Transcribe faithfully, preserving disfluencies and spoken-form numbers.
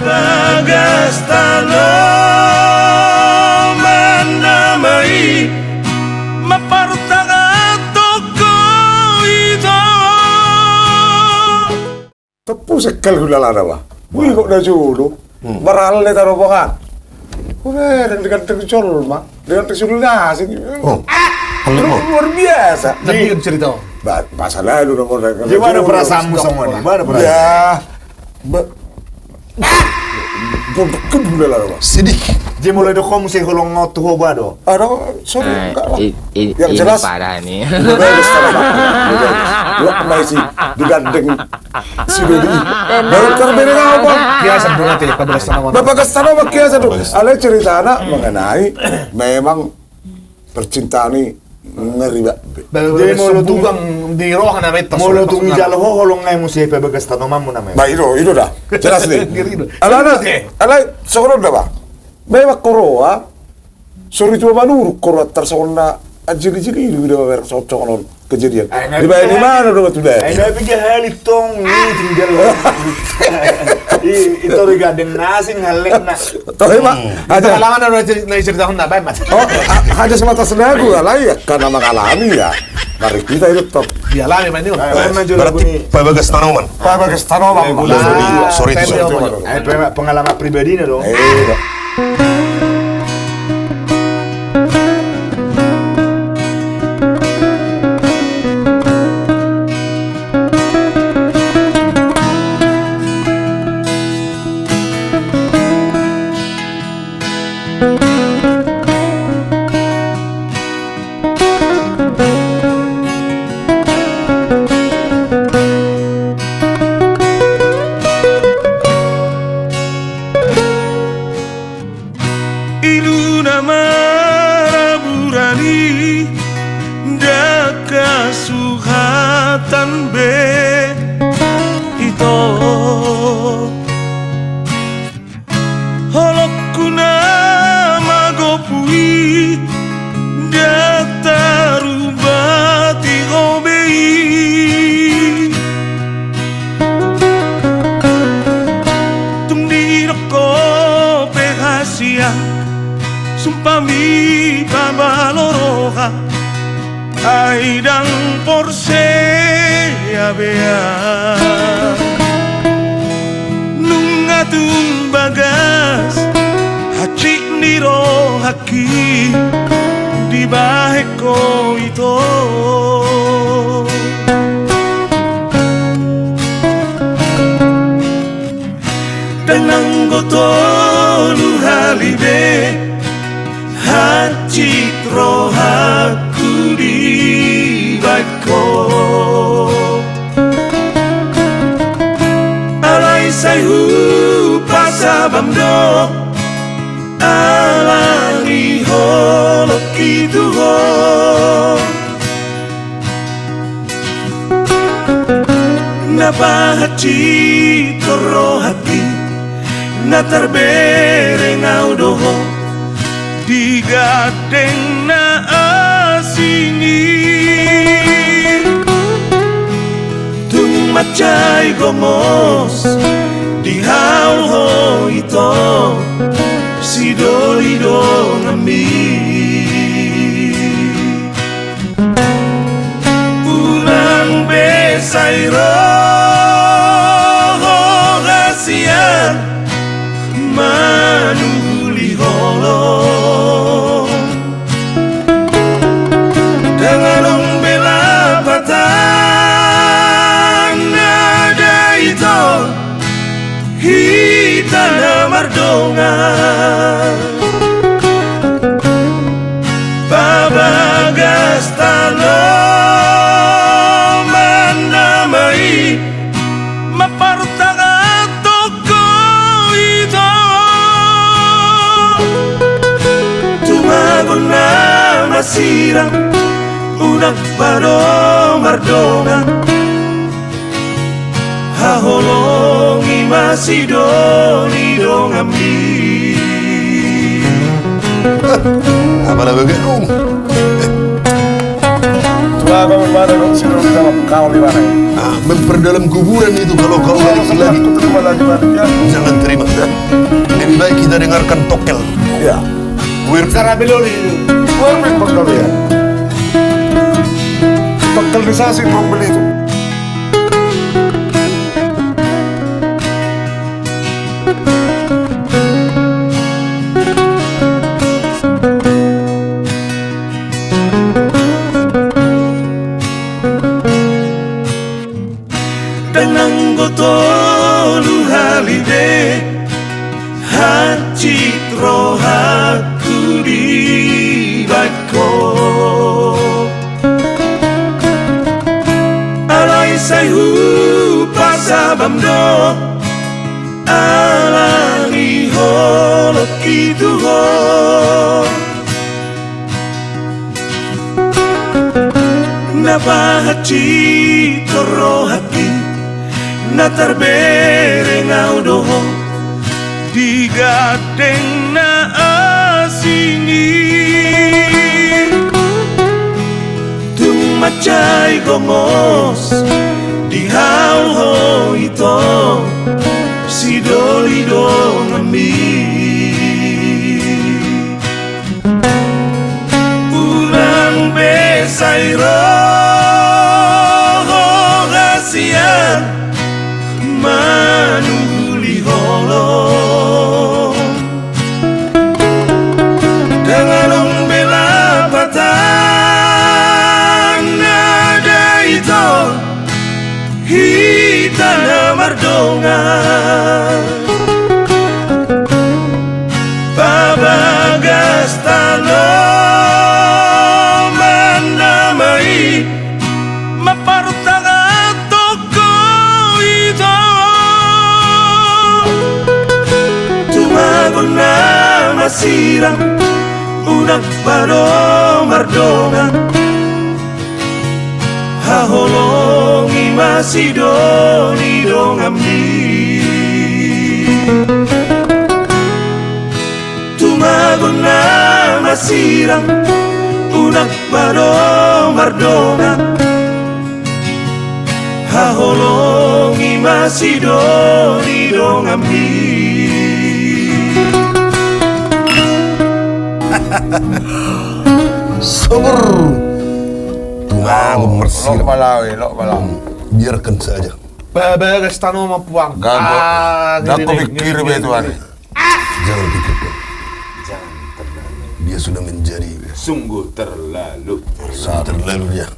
Bagas tanoman nama i, mampartangan tongko ito. Tepu sekal hulala nama. Wih, kok na jolo. Hmm. Maralle tano bongan. Udah, dengan dengan jolma. Dengan tes dulu nasi. Oh. Ah, lu luar biasa. Tadi kan cerita. Ba-, masa lalu nomor. Gimana perasaanmu sama dia? Gimana perasaan? Ya. Ba-, ah! Pondok kedua lah, Bang. Sedih. Dia mulai dok kamu sih kalau ngotot ho bado. Ada, sorry, eh, enggak lah. I-, i-, yang ini jelas. Parah nih. Udah, udah, udah, udah. Lo kena isi digandeng. Si Dodi. Baru terbereng apa? Kiasan berarti, Pak Bagas Tanoman. Pak Bagas Tanoman kiasan tuh. Bagas. Alai cerita anak mengenai memang percintaan ini ngeri, Pak. Jadi molo tung, di roha na beta, molo tung ijalo ho holong ngai muse Pak Bagas Tanomanmu nama i. Ba, itu, itu dah. Jelas nih. Ngeri itu. Alana, alai, songon on da, Pak. Memang koroa, sori tua manuruk koroa tarsongon na anjili-jili, itu udah merek songon-songon on. Kejadian. Dibaen imana do batu dari. Ai na piga hali tong ni tinggal. I, itu ri gadeng nasing halek na. Toh, Pak. Ada halangan na cerita, na cerita hon na baen, Mas. Oh, a-, ada sebatas lagu, alai ya, karena mengalami ya. Mari kita itu toh. Dialami, Mas, ini. Berarti Pak Bagas Tanoman. Pak Bagas Tanoman. Sorry, sorry. Eh, pengalaman pribadi na dong. Eh, iya. Ilu na maraburan i, ndang hasuhatan be ito. Holongku na magopu i, ndang tarubati ho be i. Tung didok ho pe hasian, sumpah mi pabalo roha, ai ndang porsea be au. Nunga tung bagas hansit ni roha i, dibahen ho ito. Ndang anggo tolu hali be hansit rohangku dibahen ho. Alai sai hupasabam do, alani holongki tu ho. Na pahansit rohangki, na tarbereng au do ho di gandeng na asing i. Tung mansai gomos di hau ho ito, sidoli donganmi. Unang be sai ro ho hasian manuli holong. Ndang adong be lapatan na da ito, hita na mardongan. Bagas tanoman nama i, mampartangan tongko ito. Tumagon nama sirang, unang pado mardongan. Haholongi ma sidoli donganmi. Apala begadung. Tua kau mana dong sidoli sama kau di mana? Ah, memperdalam kuburan itu kalau kau balik lagi. Jangan terima. Dengarkan Tokkel. Ya. Wirpin. Cara melodi itu. Wirpin Panggabean. Tokkel ni sasi Tokkel itu. Ndang nanggo tolu hali be hansit rohangku dibahen ho. Alai sai hupasabam do ala ni holongki tu ho. Na pahansit rohangki, na tarbereng ahu do ho di gandeng na asing i. Tung mansai gomos di hau ho ito, sidoli donganmi. Unang be sai ro ho hasian manungkuli holong. Ndang adong be lapatan na da ito hita na mardongan. Pabagas tanoman nama i mampartangan tonggo ito. Tumagon nama sirang, unang pado mardongan. Haholongi ma sidoli donganmi. Tumagon nama sirang, unang pado mardongan. Haholongi ma sidoli donganmi. Subur. Tumagon marsirang. Lok balawe, lok balawe. Hmm, biarkan saja. Pabagas tanoman puang. Gago. Ah, gago pikir be tuan. Jangan pikirkan. Jangan terlalu. Dia sudah menjadi. Sungguh terlalu. Terlalu dia.